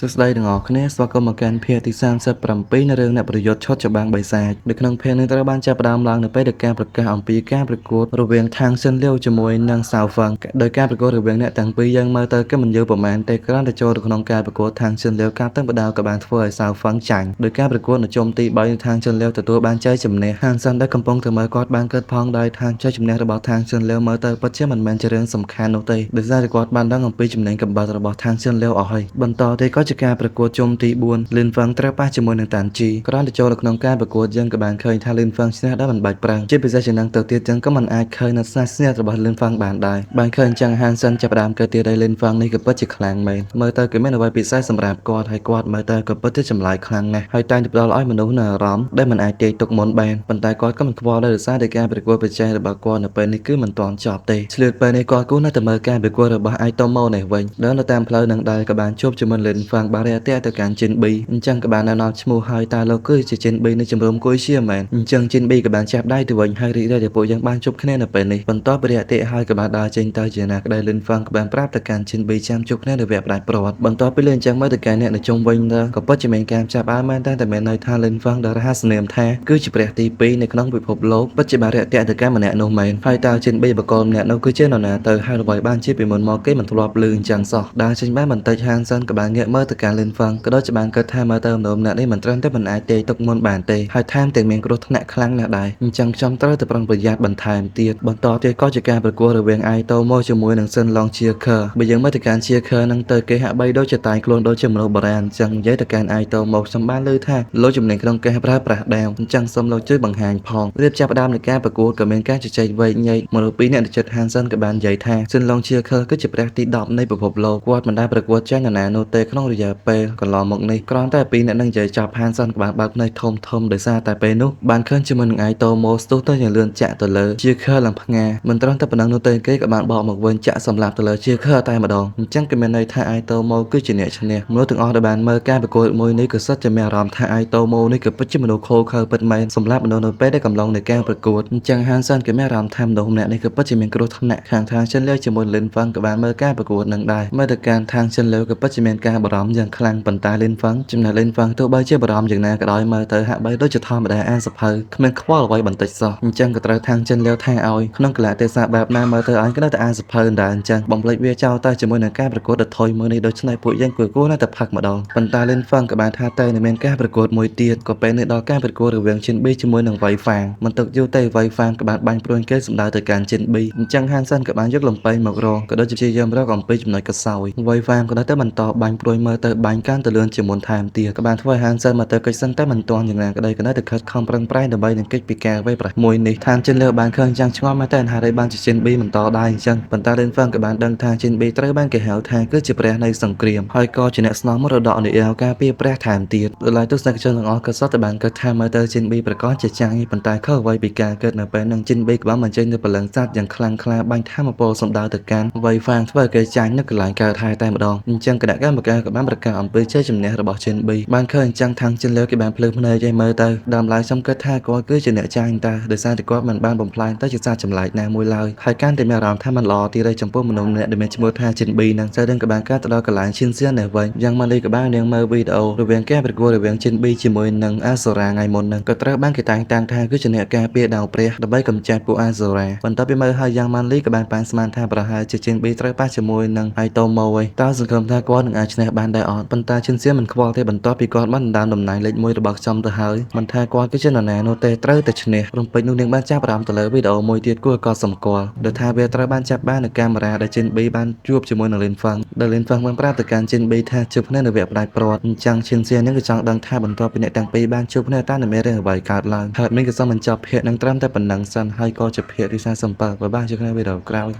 សួស្តីទាំងអស់គ្នាស្វាគមន៍មកកាន់ភាគទី37នៃរឿងអ្នកប្រយុទ្ធឈុតច្បាំងបិសាចនៅក្នុងភាគនេះត្រូវបានចាប់ផ្ដើមឡើងនៅពេលដែលការប្រកាសអំពីការប្រកួតរវាងថាងសិនលាវជាមួយនិងសាវហ្វឹងដោយការប្រកួតរវាងអ្នកទាំងពីរយើងមើលទៅគឺមិនយូរប្រហែលទេគ្រាន់តែចូលទៅក្នុងការប្រកួតថាងសិនលាវកាប់ទៅបដៅក៏បានធ្វើឲ្យសាវហ្វឹងចាញ់ដោយការប្រកួតនៅជុំទី3នៃថាងសិនលាវទទួលបានជ័យជំនះហានសិនដែលកំពុងតែមើលគាត់បានគិតផងដែរថាជ័យជំនះរបស់ថាងសិនលាវមើលទៅពិតជាមិនមែនជារឿងសំខាន់នោះទេដោយសារតែគាត់បានដឹងអំពីចំណេញកំបិតរបស់ថាងសិនលាវអស់ហើយបន្តទេក៏ជាការប្រកួតជុំទី4លិនហ្វឹងត្រូវប៉ះជាមួយនឹងតានជីគ្រាន់តែចូលនៅក្នុងការប្រកួតយើងក៏បានឃើញថាលិនហ្វឹងឈ្នះដោយមិនបាច់ប្រឹងជាពិសេសជាងនឹងទៅទៀតយើងក៏មិនអាចឃើញនៅស្នាស្នារបស់លិនហ្វឹងបានដែរបានឃើញអញ្ចឹងហានសិនចាប់ផ្ដើមកើតទៀតហើយលិនហ្វឹងនេះក៏ពិតជាខ្លាំងមែនមើលទៅគឺមានអ្វីពិសេសសម្រាប់គាត់ហើយគាត់មើលទៅក៏ពិតជាចម្លែកខ្លាំងណាស់ហើយតែងតែផ្ដល់ឲ្យមនុស្សនូវអារម្មណ៍ដែលមិនអាចទាយទុកមុនបានប៉ុន្តែគាត់ក៏មិនខ្វល់ដែរដោយសារតែការប្រកួតប្រជែងរបស់គាត់នៅពេលនេះគឺមិនទាន់ចប់ទេឆ្លៀតពេលនេះគាត់គូនៅតែមើលការប្រកួតរបស់អាយតូម៉ូនេះវិញដល់នៅតាមផ្លូវនឹងដែរក៏បានជួបជាមួយលិនហ្វឹងបានរាក់ទាក់ទៅកាន់ជីនប៊ីអញ្ចឹងក៏បានណែនាំឈ្មោះហើយតើលោកគឺជាជីនប៊ីនៅជំរំគុយជាមែនអញ្ចឹងជីនប៊ីក៏បានចាប់ដៃទៅវិញហើយរីករាយដែលពួកយើងបានជួបគ្នានៅពេលនេះបន្ទាប់ពីរាក់ទាក់ហើយក៏បានដើរចេញទៅជាណាក្តីលិនហ្វឹងក៏បានប្រាប់ទៅកាន់ជីនប៊ីចាំជួបគ្នានៅវគ្គផ្ដាច់ព្រាត់បន្ទាប់ពីលិនអញ្ចឹងមើលទៅកាន់អ្នកនៅជុំវិញទៅក៏ពិតជាមានការចាប់អារមែនតែមានន័យថាលិនហ្វឹងដែលរហស្សនាមថាគឺជាព្រះទី2នៅក្នុងពិភពលោកពិតជាបានរាក់ទាក់ទៅកាន់ម្នាក់នោះមែនហើយតើជីនប៊ីបកលម្នាក់នោះគឺជានរណាទៅហើយអ្វីបានជាពីមុនមកគេមិនធ្លាប់ឮអញ្ចឹងសោះដើរចេញបានបន្តិចហានសិនក៏បានងាកមើលទៅកាន់លិនហ្វឹងក៏ដូចជាបានគិតថាមើលទៅមនុស្សម្នាក់នេះមិនត្រឹមតែមិនអាចទាយទុកមុនបានទេហើយថែមទាំងមានគ្រោះថ្នាក់ខ្លាំងណាស់ដែរអញ្ចឹងខ្ញុំត្រូវតែប្រុងប្រយ័ត្នបន្ថែមទៀតបន្តទៀតក៏ជាការប្រកួតរវាងអាយតូម៉ូជាមួយនឹងសិនឡុងជាខឺបើយើងមើលទៅកាន់ជាខឺនឹងទៅគេហាក់បីដូចជាតែងខ្លួនដូចជាមនុស្សបុរាណអញ្ចឹងនិយាយទៅកាន់អាយតូម៉ូខ្ញុំបានឮថាលោកជំនាញក្នុងការប្រើប្រាស់ដាវអញ្ចឹងសូមលោកជួយបង្ហាញផងរៀបចាប់ផ្ដើមនៃការប្រកួតក៏មានការជជែកវែកញែកមនុស្សពីរនាក់នៅជិតហានសិនក៏បាននិយាយថាសិនឡុងជាខឺគឺជាព្រះទី10នៃពិភពលោកគាត់មិនដែលប្រកួតចាញ់នរណានោះទេក្នុងរយៈពេលកន្លងមកនេះគ្រាន់តែពីរអ្នកនឹងនិយាយចាប់ហានសិនក៏បានបើកភ្នែកធំធំដោយសារតែពេលនោះបានឃើញជាមួយនឹងអាយតូម៉ូស្ទុះទៅយ៉ាងលឿនចាក់ទៅលើជាខឺឡើងផ្ងាមិនត្រឹមតែប៉ុណ្ណឹងនោះទេគេក៏បានបកមកវិញចាក់សម្លាប់ទៅលើជាខឺតែម្ដងអញ្ចឹងក៏មានន័យថាអាយតូម៉ូគឺជាអ្នកឈ្នះមនុស្សទាំងអស់ដែលបានមើលការប្រកួតមួយនេះក៏សុទ្ធតែមានអារម្មណ៍ថាអាយតូម៉ូនេះក៏ពិតជាមនុស្សខូខើពិតមែនសម្រាប់មនុស្សនៅពេលដែលកំឡុងនៃការប្រកួតអញ្ចឹងហានសិនក៏មានអារម្មណ៍ថាមនុស្សម្នាក់នេះក៏ពិតជាមានគ្រោះថ្នាក់ខាងທາງចិនលាវជាមួយលិនហ្វឹងក៏បានមើលការប្រកួតនឹងដែរមើលទៅកាន់ທາງចិនលាវក៏ពិតជាមានការបារម្ភយ៉ាងខ្លាំងប៉ុន្តែលិនហ្វឹងចំណែកលិនហ្វឹងទោះបីជាបារម្ភយ៉ាងណាក៏ដោយមើលទៅហាក់បីដូចជាធម្មតាអានសភៅគ្មានខ្វល់អ្វីបន្តិចសោះអញ្ចឹងក៏ត្រូវທາງចិនលាវថាឲ្យក្នុងកលៈទេសៈបែបណាមើលទៅអញក៏នៅតែអានសភៅដែរអញ្ចឹងបំភ្លេចវាចោលតែជាមួយនឹងការប្រកួតដ៏ថយមួយនេះដូច្នេះពួកយើងគួរគួរណាស់តែផឹកម្ដងប៉ុន្តែលិនហ្វឹងក៏បានថាតែនឹងមានការប្រកួតមួយទៀតក៏ពេលនេះដល់ការប្រកួតរវាងជីនប៊ីជាមួយនឹងវៃហ្វាងមិនទឹកយូរទេវៃហ្វាងក៏បានបាញ់ព្រួយគេសម្ដៅទៅកាន់ជីនប៊ីអញ្ចឹងហានសិនក៏បានយកលំពេងមករងក៏ដូចជាព្យាយាមរកអំពីចំណុចកសោយវៃហ្វាងក៏នៅតែបន្តបាញ់ព្រួយមើលទៅបាញ់កាន់ទៅលឿនជាងមុនថែមទៀតក៏បានធ្វើឲ្យហានសិនមកទៅកិច្ចសឹងតែមិនទាន់យ៉ាងណាក្តីក៏នៅតែខិតខំប្រឹងប្រែងដើម្បីនឹងគេចពីការវេប្រះមួយនេះឋានចិនលើបានឃើញចាំងឆ្ងល់មែនតើហារីបានជាជីនប៊ីបន្តដែរអញ្ចឹងប៉ុន្តែលិនហ្វឹងក៏បានដឹងថាជីនប៊ីត្រូវបានគេហៅថាគឺជាព្រះនៃសង្គ្រាមហើយក៏ជាអ្នកស្នងមរតកនៃអការពារព្រះថែមទៀតដោយឡែកទស្សនិកជនទាំងអស់ក៏សុទ្ធតែបានគិតថាមើលទៅជីនប៊ីប្រកាសជាចាញ់ប៉ុន្តែខុសអ្វីពីការគិតនៅពេលនឹងជីនប៊ីក៏បានបញ្ចេញនូវព្រលឹងសត្វយ៉ាងខ្លាំងក្លាបាញ់ធម្មពលសម្ដៅទៅកាន់វៃហ្វាងធ្វើឲ្យគេចាញ់នៅកន្លែងកើតហេតុតែម្ដងអញ្ចឹងគណៈកម្មការក៏បានប្រកាសអំពីជ័យជំនះរបស់ជីនប៊ីបានឃើញអញ្ចឹងខាងចិនលើគេបានភ្លឺភ្នែកឲ្យមើលទៅដើមឡើយខ្ញុំគិតថាគាត់គឺជាអ្នកចាញ់តាដោយសារតែគាត់មិនបានបំផ្លាញទៅជាសារចម្លែកណាមួយឡើយហើយកាន់តែមានអារម្មណ៍ថាมันល្អទៀតឯចំពោះមនុស្សម្នាក់ដែលមានឈ្មោះថាជីនប៊ីនឹងស្អីនឹងក៏បានកើតទៅដល់កន្លែងឈិនសៀននេះវិញយ៉ាងម៉ាលីក៏បាននាងមើលវីដេអូរវាងការប្រកួតរវាងជីនប៊ីជាមួយនឹងអាសូរ៉ាថ្ងៃមុននឹងក៏ត្រូវបានគេតែងតាំងថាគឺជាអ្នកការពារដាវព្រះដើម្បីកម្ចាត់ពួកអាសូរ៉ាបន្ទាប់ពីមើលហើយយ៉ាងម៉ាលីក៏បានប៉ាន់ស្មានថាប្រហែលជាជីនប៊ីត្រូវប៉ះជាមួយនឹងអៃតូម៉ូឯងតើសង្ឃឹមថាគាត់នឹងអាចឈ្នះបានដែរអត់ប៉ុន្តែឈិនសៀនមិនខ្វល់ទេបន្ទាប់ពីគាត់បានដណ្ដើមតំណែងលេខ1របស់ខ្ញុំទៅហើយមិនថាគាត់គឺជានរណានោះទេត្រូវតែឈ្នះរំពេចនោះនាងបានចាប់អារម្មណ៍ទៅលើវីដេអូមួយទៀតគួរឲ្យកត់សម្គាល់ដោយថាវាត្រូវបានចាប់បាននៅកាមេរ៉ាដែលជីនប៊ីបានជួបជាមួយនឹងលិនហ្វឹងដែលលិនហ្វឹងបានប្រាប់ទៅកាន់ជីនប៊ីថាជួបគ្នានៅវគ្គផ្ដាច់ព្រាត់អញ្ចឹងឈិនសៀននឹងក៏ចង់ដឹងថាបន្ទាប់ពីអ្នកទាំងពីរបានជួបគ្នាតើនឹងមានរឿងអ្វីកើតឡើងហើយមានក៏សូមបញ្ចប់ភាគនឹងត្រឹមតែប៉ុណ្ណឹងសិនហើយក៏ជាភាគទី47បើបានជួបគ្នាវីដេអូក្រោយ។